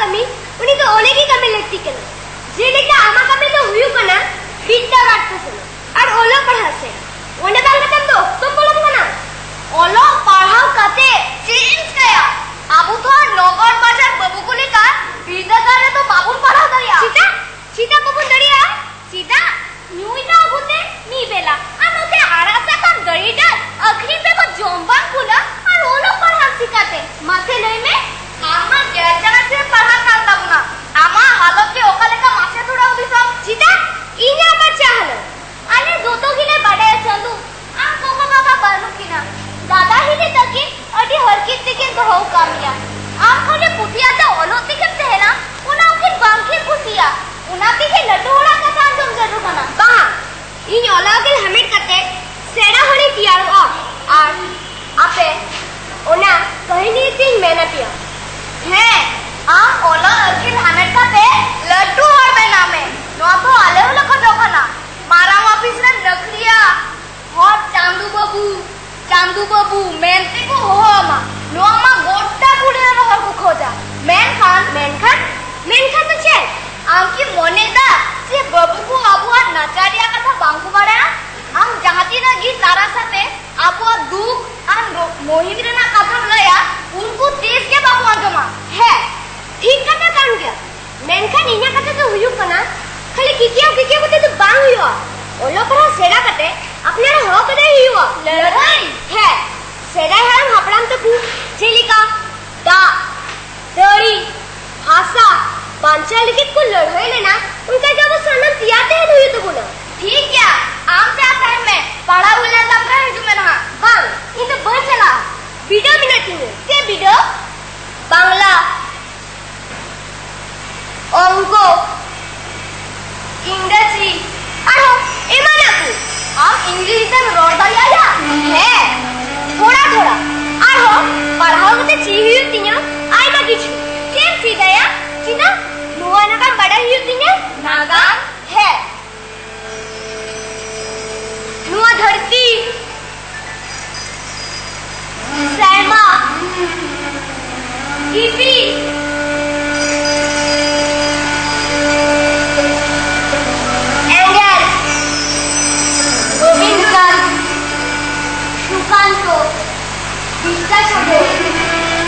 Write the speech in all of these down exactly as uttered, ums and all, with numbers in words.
ᱠᱟᱹᱢᱤ, ᱩᱱᱤ ᱫᱚ ᱚᱸᱰᱮ ᱜᱮ ᱠᱟᱹᱢᱤ ᱞᱟᱹᱠᱛᱤ ᱠᱟᱱᱟ᱾ ᱡᱮᱞᱮᱠᱟ ᱟᱢᱟᱜ ᱠᱟᱹᱢᱤ ᱫᱚ ᱦᱩᱭᱩᱜ ᱠᱟᱱᱟ ᱵᱤᱫᱽᱫᱟᱹᱜᱟᱲ ᱛᱮ ᱥᱮᱱᱚᱜ ᱟᱨ ᱚᱞᱚᱜ ᱯᱟᱲᱦᱟᱜ ᱥᱮᱬᱟ᱾ ᱚᱸᱰᱮ ᱵᱟᱝ ᱠᱟᱛᱮᱢ ᱫᱚ ᱚᱠᱛᱚᱢ ᱯᱚᱞᱚᱢ ᱠᱟᱱᱟ᱾ ᱚᱞᱚᱜ ᱯᱟᱲᱦᱟᱣ ᱠᱟᱛᱮ ᱪᱮᱫ ᱮᱢ ᱪᱤᱠᱟᱹᱭᱟ? ᱟᱵᱚ ᱛᱚ ᱟᱨ ᱱᱚᱜᱚᱨ ᱵᱟᱡᱟᱨ ᱵᱟᱹᱵᱩ ᱠᱚ ᱞᱮᱠᱟ ᱵᱤᱨᱫᱟᱹᱜᱟᱲ ᱨᱮᱫᱚ ᱵᱟᱵᱚᱱ ᱯᱟᱲᱦᱟᱣ ᱫᱟᱲᱮᱭᱟᱜᱼᱟ᱾ ᱪᱮᱫᱟᱜ? ᱪᱮᱫᱟᱜ ᱵᱟᱵᱚᱱ ᱫᱟᱲᱮᱭᱟᱜᱼᱟ? ᱪᱮᱫᱟᱜ? ᱧᱩᱭ ᱫᱚ ᱟᱹᱜᱩᱛᱮ ᱢᱤᱫ ᱵᱮᱞᱟ, ᱟᱨ ᱱᱚᱛᱮ ᱟᱲᱟᱜ ᱥᱟᱠᱟᱢ ᱫᱟᱹᱨᱤ ᱰᱟᱹᱨ ᱟᱹᱠᱷᱨᱤᱧ ᱵᱮᱜᱚᱨ ᱡᱚᱢ ᱵᱟᱝ ᱠᱩᱞᱟᱹᱜ, ᱟᱨ ᱚᱞᱚᱜ ᱯᱟᱲᱦᱟᱜ ᱪᱤᱠᱟᱛᱮ? ᱢᱟᱥᱮ ᱞᱟᱹᱭ ᱢᱮ᱾ ᱟᱢ ᱢᱟ ᱡᱮᱞ ᱪᱟᱱᱟᱪ ᱨᱮ ᱯᱟᱲᱦᱟᱜ ᱠᱟᱱ ᱛᱟᱵᱚᱱᱟ᱾ ᱟᱢᱟᱜ ᱦᱟᱞᱚᱛ ᱜᱮ ᱚᱠᱟ ᱞᱮᱠᱟ ᱢᱟᱥᱮ ᱛᱷᱚᱲᱟ ᱦᱩᱫᱤᱥ ᱢᱮ᱾ ᱪᱮᱫᱟᱜ? ᱤᱧᱟᱜ ᱟᱵᱟᱨ ᱪᱮᱫ ᱦᱟᱞᱚᱛ? ᱟᱞᱮ ᱡᱚᱛᱚ ᱜᱮᱞᱮ ᱵᱟᱰᱟᱭᱟ ᱪᱟᱸᱫᱩ, ᱟᱢ ᱜᱚᱜᱚ ᱵᱟᱵᱟ ᱵᱟᱹᱱᱩᱜ ᱠᱤᱱᱟ᱾ ᱫᱟᱫᱟ ᱦᱤᱞᱤ ᱛᱟᱹᱠᱤᱱ ᱟᱹᱰᱤ ᱦᱟᱨᱠᱮᱛ ᱛᱮᱠᱤᱱ ᱫᱚᱦᱚ ᱠᱟᱜ ᱢᱮᱭᱟ᱾ ᱟᱢ ᱠᱷᱟᱹᱞᱤ ᱯᱩᱛᱷᱤ ᱟᱛᱮ ᱚᱞᱚᱜ ᱛᱮᱜᱮᱢ ᱛᱟᱦᱮᱱᱟ, ᱚᱱᱟ ᱩᱱᱠᱤᱱ ᱵᱟᱝᱠᱤᱱ ᱠᱩᱥᱤᱭᱟᱜᱼᱟ᱾ ᱚᱱᱟ ᱛᱮᱜᱮ ᱞᱟᱹᱴᱩ ᱦᱚᱲᱟᱜ ᱠᱟᱛᱷᱟ ᱟᱸᱡᱚᱢ ᱡᱟᱹᱨᱩᱲ ᱠᱟᱱᱟ᱾ ᱵᱟᱝ, ᱤᱧ ᱚᱞᱚᱜ ᱟᱹᱠᱤᱞ ᱦᱟᱢᱮᱴ ᱠᱟᱛᱮ ᱥᱮᱬᱟ ᱦᱚᱲᱤᱧ ᱛᱮᱭᱟᱨᱚᱜᱼᱟ᱾ ᱟᱨ ᱟᱯᱮ ᱚᱱᱟ ᱠᱟᱹᱦᱱᱤ ᱛᱤᱧ ᱢᱮᱱ ᱟᱯᱮᱭᱟ᱾ ᱦᱮᱸ, ᱟᱢ ᱚᱞᱚᱜ ᱟᱹᱠᱤᱞ ᱦᱟᱢᱮᱴ ᱠᱟᱛᱮ ᱞᱟᱹᱴᱩ ᱦᱚᱲ ᱵᱮᱱᱟᱜ ᱢᱮ, ᱱᱚᱣᱟ ᱫᱚ ᱟᱞᱮ ᱦᱚᱸᱞᱮ ᱠᱷᱚᱡᱚᱜ ᱠᱟᱱᱟ᱾ ᱢᱟᱨᱟᱝ ᱚᱯᱷᱤᱥ ᱨᱮᱢ ᱱᱚᱠᱨᱤᱭᱟ᱾ ᱦᱚᱲ ᱪᱟᱸᱫᱩ ᱵᱟᱹᱵᱩ, ᱪᱟᱸᱫᱩ ᱵᱟᱹᱵᱩ ᱢᱮᱱᱛᱮ ᱠᱚ ᱦᱚᱦᱚ ᱟᱢᱟ᱾ ᱱᱚᱣᱟ ᱢᱟ ᱜᱚᱴᱟ ᱠᱩᱲᱤ ᱦᱚᱲ ᱠᱚ ᱠᱷᱚᱡᱟ᱾ ᱢᱮᱱᱠᱷᱟᱱ, ᱢᱮᱱᱠᱷᱟᱱ, ᱢᱮᱱᱠᱷᱟᱱ ᱫᱚ ᱪᱮᱫ? ᱟᱢ ᱠᱤ ᱢᱚᱱᱮᱭᱮᱫᱟ ᱡᱮ ᱵᱟᱹᱵᱩ ᱠᱚ ᱟᱵᱚᱣᱟᱜ ᱱᱟᱪᱟᱨ ᱨᱮᱭᱟᱜ ᱠᱟᱛᱷᱟ ᱵᱟᱝ ᱠᱚ ᱵᱟᱲᱟᱭᱟ? ᱟᱢ ᱡᱟᱦᱟᱸ ᱛᱤᱱᱟᱹᱜ ᱜᱮ ᱛᱟᱨᱟ ᱥᱟᱛᱮ ᱟᱵᱚᱣᱟᱜ ᱫᱩᱠ ᱟᱨ ᱨᱚ-, ᱢᱩᱦᱤᱢ ᱨᱮᱱᱟᱜ ᱠᱟᱛᱷᱟᱢ ᱞᱟᱹᱭᱟ, ᱩᱱᱠᱩ ᱛᱤᱥ ᱜᱮ ᱵᱟᱠᱚ ᱟᱸᱡᱚᱢᱟ᱾ ᱦᱮᱸ, ᱴᱷᱤᱠ ᱠᱟᱛᱷᱟ ᱠᱟᱱ ᱜᱮᱭᱟ᱾ ᱢᱮᱱᱠᱷᱟᱱ ᱤᱧᱟᱹᱜ ᱠᱟᱛᱷᱟ ᱫᱚ ᱦᱩᱭᱩᱜ ᱠᱟᱱᱟ, ᱠᱷᱟᱹᱞᱤ ᱠᱤᱠᱤᱭᱟᱹᱣ ᱠᱤᱠᱤᱭᱟᱹᱣ ᱠᱟᱛᱮ ᱫᱚ ᱵᱟᱝ ᱦᱩᱭᱩᱜᱼᱟ᱾ ᱚᱞᱚᱜ ᱯᱟᱲᱦᱟᱣ ᱥᱮᱬᱟ ᱠᱟᱛᱮ ᱟᱯᱱᱟᱨᱟᱜ ᱦᱚᱠ ᱟᱹᱫᱟᱹᱭ ᱦᱩᱭᱩᱜᱼᱟ᱾ ᱞᱟᱹᱲᱦᱟᱹᱭ? ᱦᱮᱸ, ᱥᱮᱫᱟᱭ ᱦᱟᱲᱟᱢ ᱦᱟᱯᱲᱟᱢ ᱛᱟᱠᱚ ᱡᱮᱞᱮᱠᱟ ᱫᱟᱜ, ᱫᱟᱨᱮ, ᱦᱟᱥᱟ ᱵᱟᱧᱪᱟᱣ ᱞᱟᱹᱜᱤᱫ ᱠᱚ ᱞᱟᱹᱲᱦᱟᱹᱭ ᱞᱮᱱᱟ, ᱚᱱᱠᱟ ᱜᱮ ᱟᱵᱚ ᱥᱟᱱᱟᱢ ᱛᱮᱭᱟᱨ ᱛᱟᱦᱮᱱ ᱦᱩᱭᱩᱜ ᱛᱟᱵᱚᱱᱟ᱾ ᱴᱷᱤᱠ ᱜᱮᱭᱟ, ᱟᱢ ᱪᱟᱞᱟᱜ ᱛᱟᱦᱮᱱ ᱢᱮ, ᱯᱟᱲᱦᱟᱣ ᱦᱩᱭ ᱞᱮᱱ ᱛᱟᱢ ᱠᱷᱟᱱ ᱦᱤᱡᱩᱜ ᱢᱮ ᱱᱟᱦᱟᱜ᱾ ᱵᱟᱝ, ᱤᱧ ᱫᱚ ᱵᱟᱹᱧ ᱪᱟᱞᱟᱜᱼᱟ᱾ ᱵᱤᱰᱟᱹᱣ ᱢᱮᱱᱟᱜ ᱛᱤᱧᱟᱹ᱾ ᱪᱮᱫ ᱵᱤᱰᱟᱹᱣ? ᱵᱟᱝᱞᱟ, ᱚᱝᱠᱚ, ᱤᱝᱨᱮᱡᱤ, ᱟᱨᱦᱚᱸ ᱮᱢᱟᱱᱟᱜ ᱠᱚ᱾ ᱟᱢ ᱤᱝᱨᱮᱡᱤ ᱛᱮᱢ ᱨᱚᱲ ᱫᱟᱲᱮᱭᱟᱜᱼᱟ? ᱦᱮᱸ, ᱛᱷᱚᱲᱟ ᱛᱷᱚᱲᱟ᱾ ᱟᱨᱦᱚᱸ ᱯᱟᱲᱦᱟᱣ ᱠᱟᱛᱮ ᱪᱮᱫ ᱦᱩᱭᱩᱜ ᱛᱤᱧᱟ? ᱟᱭᱢᱟ ᱠᱤᱪᱷᱩ᱾ ᱪᱮᱫ ᱮᱢ ᱪᱮᱫᱟᱭᱟ? ᱪᱮᱫᱟᱜ? ᱱᱚᱣᱟ ᱱᱟᱜᱟᱢ ᱵᱟᱰᱟᱭ ᱦᱩᱭᱩᱜ ᱛᱤᱧᱟ᱾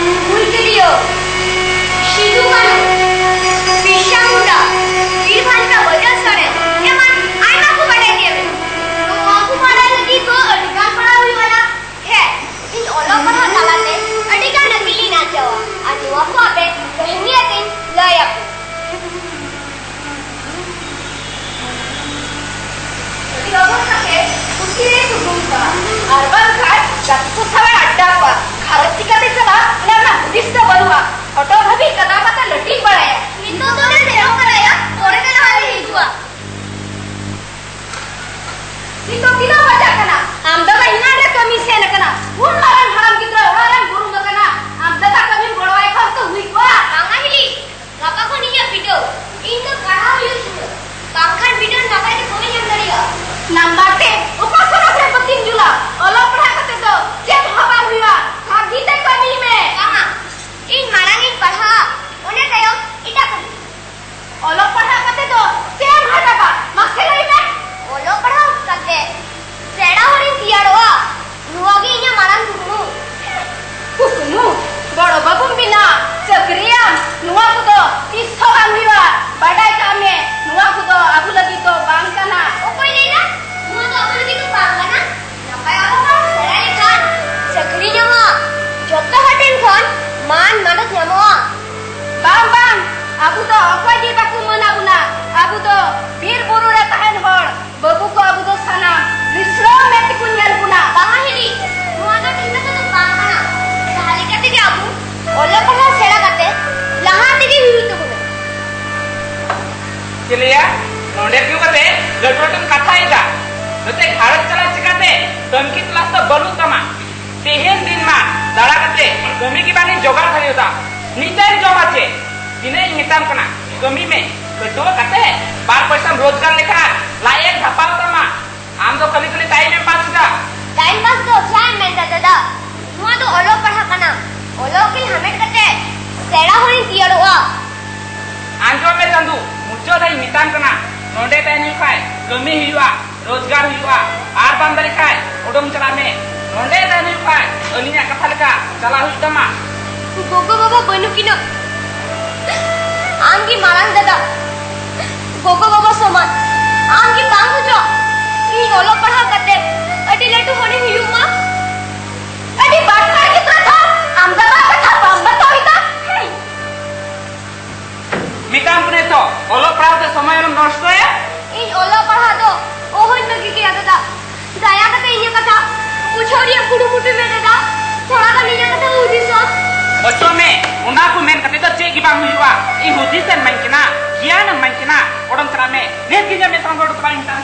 ᱪᱮᱫ ᱩᱰᱩᱝ ᱠᱟᱱᱟ? ᱟᱨ ᱵᱟᱝᱠᱷᱟᱱ ᱜᱟᱛᱮ ᱠᱚ ᱥᱟᱶ ᱮ ᱟᱰᱰᱟ ᱠᱚᱣᱟ᱾ ᱜᱷᱟᱨᱚᱸᱡᱽ ᱪᱤᱠᱟᱹᱛᱮ ᱪᱟᱞᱟᱜ, ᱚᱱᱟ ᱨᱮᱱᱟᱜ ᱦᱩᱫᱤᱥ ᱫᱚ ᱵᱟᱹᱱᱩᱜᱼᱟ᱾ ᱦᱚᱴᱚᱜ ᱫᱷᱟᱹᱵᱤᱡ ᱠᱟᱫᱟ ᱠᱟᱛᱮ ᱞᱟᱹᱴᱤᱧ ᱵᱟᱲᱟᱭᱟ᱾ ᱱᱤᱛᱚᱜ ᱫᱚᱞᱮ ᱥᱮᱱᱚᱜ ᱠᱟᱱᱟ ᱭᱟ, ᱯᱚᱨᱮ ᱛᱮ ᱱᱟᱦᱟᱜ ᱞᱮ ᱦᱤᱡᱩᱜᱼᱟ᱾ ᱱᱤᱛᱚᱜ ᱛᱤᱱᱟᱹᱜ ᱵᱟᱡᱟᱜ ᱠᱟᱱᱟ? ᱟᱢ ᱫᱟᱫᱟ ᱮᱱᱟᱱ ᱨᱮ ᱠᱟᱹᱢᱤ ᱥᱮᱱ ᱟᱠᱟᱱᱟ᱾ ᱩᱱ ᱢᱟᱨᱟᱝ ᱦᱟᱲᱟᱢ ᱜᱤᱫᱽᱨᱟᱹ ᱚᱲᱟᱜ ᱨᱮᱢ ᱵᱩᱨᱩᱢ ᱟᱠᱟᱱᱟ᱾ ᱟᱢ ᱫᱟᱫᱟ ᱠᱟᱹᱢᱤᱢ ᱜᱚᱲᱚᱣᱟᱭ ᱠᱷᱟᱱ ᱛᱚ ᱦᱩᱭ ᱠᱚᱜᱼᱟ᱾ ᱵᱟᱝᱟ ᱦᱤᱞᱤ, ᱜᱟᱯᱟ ᱠᱷᱚᱱ ᱤᱧᱟᱹᱜ ᱵᱤᱰᱟᱹᱣ᱾ ᱤᱧ ᱫᱚ ᱯᱟᱲᱦᱟᱣ ᱦᱩᱭᱩᱜ ᱛᱤᱧᱟᱹ, ᱵᱟᱝᱠᱷᱟᱱ ᱵᱤᱰᱟᱹᱣ ᱱᱟᱯᱟᱭ ᱛᱮ ᱵᱟᱹᱧ ᱮᱢ ᱫᱟᱲᱮᱭᱟᱜᱼᱟ᱾ ᱱᱟᱢᱵᱟᱨ ᱛᱮ ᱚᱠᱟ ᱥᱚᱨᱚᱜ ᱨᱮ ᱵᱟᱹᱛᱤᱢ ᱡᱩᱞᱟ? ᱚᱞᱚᱜ ᱯᱟᱲᱦᱟᱜ ᱠᱟᱛᱮ ᱫᱚ ᱪᱮᱫ ᱦᱚᱸ ᱵᱟᱝ ᱦᱩᱭᱩᱜᱼᱟ᱾ ᱥᱟᱹᱨᱫᱤ ᱛᱮ ᱠᱟᱹᱢᱤ ᱢᱮ᱾ ᱵᱟᱝᱟ, ᱤᱧ ᱢᱟᱲᱟᱝ ᱤᱧ ᱯᱟᱲᱦᱟᱜᱼᱟ, ᱚᱱᱟ ᱛᱟᱭᱚᱢ ᱮᱴᱟᱜ ᱠᱟᱹᱢᱤ᱾ ᱚᱞᱚᱜ ᱯᱟᱲᱦᱟᱜ ᱠᱟᱛᱮ ᱫᱚ ᱪᱮᱫ ᱮᱢ ᱦᱟᱛᱟᱣᱟ? ᱢᱟᱥᱮ ᱞᱟᱹᱭ ᱢᱮ᱾ ᱚᱞᱚᱜ ᱯᱟᱲᱦᱟᱣ ᱠᱟᱛᱮ ᱥᱮᱬᱟ ᱦᱚᱲᱤᱧ ᱛᱮᱭᱟᱨᱚᱜᱼᱟ, ᱱᱚᱣᱟ ᱜᱮ ᱤᱧᱟᱹᱜ ᱢᱟᱨᱟᱝ ᱠᱩᱠᱢᱩ᱾ ᱠᱩᱠᱢᱩ? ᱵᱚᱲᱚ ᱵᱟᱹᱵᱩᱢ ᱵᱮᱱᱟᱜ, ᱪᱟᱹᱠᱨᱤᱭᱟᱢ, ᱱᱚᱣᱟ ᱠᱚᱫᱚ ᱛᱤᱥ ᱦᱚᱸ ᱵᱟᱝ ᱦᱩᱭᱩᱜᱼᱟ᱾ ᱵᱟᱰᱟᱭ ᱠᱟᱜ ᱢᱮ, ᱱᱚᱣᱟ ᱠᱚᱫᱚ ᱟᱵᱚ ᱞᱟᱹᱜᱤᱫ ᱫᱚ ᱵᱟᱝ ᱠᱟᱱᱟ᱾ ᱚᱠᱚᱭ ᱞᱟᱹᱭᱫᱟ ᱱᱚᱣᱟ ᱫᱚ ᱟᱵᱚ ᱞᱟᱹᱜᱤᱫ ᱫᱚ ᱵᱟᱝ ᱠᱟᱱᱟ? ᱱᱟᱯᱟᱭ ᱚᱞᱚᱜ ᱯᱟᱲᱦᱟᱣ ᱥᱮᱬᱟ ᱞᱮᱠᱷᱟᱱ ᱪᱟᱹᱠᱨᱤ ᱧᱟᱢᱚᱜᱼᱟ, ᱡᱚᱛᱚ ᱦᱚᱲ ᱴᱷᱮᱱ ᱠᱷᱚᱱ ᱢᱟᱱ ᱢᱟᱱᱚᱛ ᱧᱟᱢᱚᱜᱼᱟ᱾ ᱵᱟᱝ, ᱵᱟᱝ, ᱟᱵᱚ ᱫᱚ ᱚᱠᱚᱭ ᱜᱮ ᱵᱟᱠᱚ ᱢᱟᱹᱱ ᱟᱵᱚᱱᱟ᱾ ᱟᱵᱚ ᱫᱚ ᱵᱤᱨ ᱵᱩᱨᱩ ᱨᱮ ᱛᱟᱦᱮᱱ ᱦᱚᱲ᱾ ᱵᱟᱹᱵᱩ ᱠᱚ, ᱟᱵᱚ ᱫᱚ ᱥᱟᱱᱟᱢ ᱱᱤᱥᱲᱟᱹᱣ ᱢᱮᱫ ᱛᱮᱠᱚ ᱧᱮᱞ ᱵᱚᱱᱟ᱾ ᱵᱟᱝᱟ ᱦᱤᱞᱤ, ᱱᱚᱣᱟ ᱫᱚ ᱴᱷᱤᱠ ᱠᱟᱛᱷᱟ ᱫᱚ ᱵᱟᱝ ᱠᱟᱱᱟ᱾ ᱡᱟᱦᱟᱸ ᱞᱮᱠᱟ ᱛᱮᱜᱮ ᱟᱵᱚ ᱚᱞᱚᱜ ᱯᱟᱲᱦᱟᱣ ᱥᱮᱬᱟ ᱠᱟᱛᱮ ᱞᱟᱦᱟ ᱛᱮᱜᱮ ᱦᱩᱭᱩᱜ ᱛᱟᱵᱚᱱᱟ᱾ ᱪᱮᱫ ᱞᱟᱹᱭᱟ? ᱱᱚᱰᱮ ᱛᱤᱸᱜᱩ ᱠᱟᱛᱮ ᱞᱟᱹᱴᱩ ᱞᱟᱹᱴᱩᱢ ᱠᱟᱛᱷᱟᱭᱮᱫᱟ᱾ ᱱᱚᱛᱮ ᱜᱷᱟᱨᱚᱸᱡᱽ ᱪᱟᱞᱟᱣ ᱪᱤᱠᱟᱛᱮ? ᱛᱟᱹᱱᱠᱤ ᱛᱚᱞᱟᱥ ᱫᱚ ᱵᱟᱹᱱᱩᱜ ᱛᱟᱢᱟ᱾ ᱛᱮᱦᱮᱧ ᱫᱤᱱ ᱢᱟ ᱫᱟᱬᱟ ᱠᱟᱛᱮ ᱠᱟᱹᱢᱤ ᱜᱮ ᱵᱟᱝ ᱤᱧ ᱡᱚᱜᱟᱲ ᱫᱟᱲᱮᱭᱟᱫᱟ᱾ ᱱᱤᱛ ᱮᱢ ᱡᱚᱢᱟ ᱪᱮᱫ? ᱛᱤᱱᱟᱹᱜ ᱤᱧ ᱢᱮᱛᱟᱢ ᱠᱟᱱᱟ, ᱠᱟᱹᱢᱤ ᱢᱮ᱾ ᱯᱟᱹᱴᱷᱩᱣᱟᱹ ᱠᱟᱛᱮ ᱵᱟᱨ ᱯᱚᱭᱥᱟᱢ ᱨᱳᱡᱽᱜᱟᱨ ᱞᱮᱠᱷᱟᱱ ᱞᱟᱡ ᱮ ᱫᱷᱟᱯᱟᱣ ᱛᱟᱢᱟ᱾ ᱟᱢ ᱫᱚ ᱠᱷᱟᱹᱞᱤ ᱠᱷᱟᱹᱞᱤ ᱴᱟᱭᱤᱢ ᱮᱢ ᱯᱟᱥ ᱮᱫᱟ᱾ ᱴᱟᱭᱤᱢ ᱯᱟᱥ ᱫᱚ ᱡᱟᱦᱟᱸᱭ ᱢᱮᱱᱫᱟ ᱫᱟᱫᱟ, ᱱᱚᱣᱟ ᱫᱚ ᱚᱞᱚᱜ ᱯᱟᱲᱦᱟᱜ ᱠᱟᱱᱟ᱾ ᱚᱞᱚᱜ ᱟᱹᱠᱤᱞ ᱦᱟᱢᱮᱴ ᱠᱟᱛᱮ ᱥᱮᱬᱟ ᱦᱚᱲᱤᱧ ᱛᱮᱭᱟᱨᱚᱜᱼᱟ᱾ ᱟᱸᱡᱚᱢ ᱢᱮ ᱪᱟᱸᱫᱩ, ᱢᱩᱪᱟᱹᱫ ᱨᱮᱧ ᱢᱮᱛᱟᱢ ᱠᱟᱱᱟ, ᱱᱚᱰᱮ ᱛᱟᱦᱮᱱ ᱦᱩᱭᱩᱜ ᱠᱷᱟᱡ ᱠᱟᱹᱢᱤ ᱦᱩᱭᱩᱜᱼᱟ, ᱨᱳᱡᱽᱜᱟᱨ ᱦᱩᱭᱩᱜᱼᱟ, ᱟᱨ ᱵᱟᱢ ᱫᱟᱲᱮ ᱠᱷᱟᱡ ᱩᱰᱩᱝ ᱪᱟᱞᱟᱜ ᱢᱮ᱾ ᱱᱚᱰᱮ ᱛᱟᱦᱮᱱ ᱦᱩᱭᱩᱜ ᱠᱷᱟᱡ ᱟᱹᱞᱤᱧᱟᱜ ᱠᱟᱛᱷᱟ ᱞᱮᱠᱟ ᱪᱟᱞᱟᱜ ᱦᱩᱭᱩᱜ ᱛᱟᱢᱟ᱾ ᱜᱚᱜᱚ ᱵᱟᱵᱟ ᱵᱟᱹᱱᱩᱜ ᱠᱤᱱᱟ, ᱟᱢ ᱜᱮ ᱢᱟᱨᱟᱝ ᱫᱟᱫᱟ᱾ ᱜᱚᱜᱚ ᱵᱟᱵᱟ ᱥᱚᱢᱟᱱ ᱟᱢ ᱜᱮ ᱵᱟᱝ ᱵᱩᱡᱷᱟᱹᱣ? ᱤᱧ ᱚᱞᱚᱜ ᱯᱟᱲᱦᱟᱣ ᱠᱟᱛᱮ ᱟᱹᱰᱤ ᱞᱟᱹᱴᱩ ᱦᱚᱲᱤᱧ ᱦᱩᱭᱩᱜ ᱢᱟ᱾ ᱟᱹᱰᱤ ᱵᱟᱴᱯᱟᱨ ᱜᱤᱫᱽᱨᱟᱹ ᱫᱚ ᱟᱢ ᱫᱟᱫᱟ ᱠᱟᱛᱷᱟ ᱵᱟᱢ ᱵᱟᱛᱟᱣ ᱮᱫᱟ᱾ ᱦᱮᱸ᱾ ᱢᱮᱛᱟᱢ ᱠᱟᱹᱱᱟᱹᱧ ᱛᱚ, ᱚᱞᱚᱜ ᱯᱟᱲᱦᱟᱣ ᱛᱮ ᱥᱚᱢᱚᱭ ᱟᱞᱚᱢ ᱱᱚᱥᱴᱚᱭᱟ᱾ ᱤᱧ ᱚᱞᱚᱜ ᱯᱟᱲᱦᱟᱣ ᱫᱚ ᱚᱦᱚᱧ ᱵᱟᱹᱜᱤ ᱠᱮᱭᱟ ᱫᱟᱫᱟ᱾ ᱫᱟᱭᱟ ᱚᱱᱟ ᱠᱚ ᱢᱮᱱ ᱠᱟᱛᱮ ᱫᱚ ᱪᱮᱫ ᱜᱮ ᱵᱟᱝ ᱦᱩᱭᱩᱜᱼᱟ᱾ ᱤᱧ ᱦᱩᱫᱤᱥ ᱮᱢ ᱤᱢᱟᱹᱧ ᱠᱟᱱᱟ, ᱜᱮᱭᱟᱱ ᱮᱢ ᱤᱢᱟᱹᱧ ᱠᱟᱱᱟ, ᱚᱰᱚᱝ ᱪᱟᱞᱟᱜ ᱢᱮ᱾ ᱱᱤᱛ ᱜᱮ ᱤᱧᱟᱹᱜ ᱢᱮᱫ ᱥᱟᱢᱟᱝ ᱠᱷᱚᱱ ᱚᱰᱚᱝ ᱪᱟᱞᱟᱜ ᱢᱮ᱾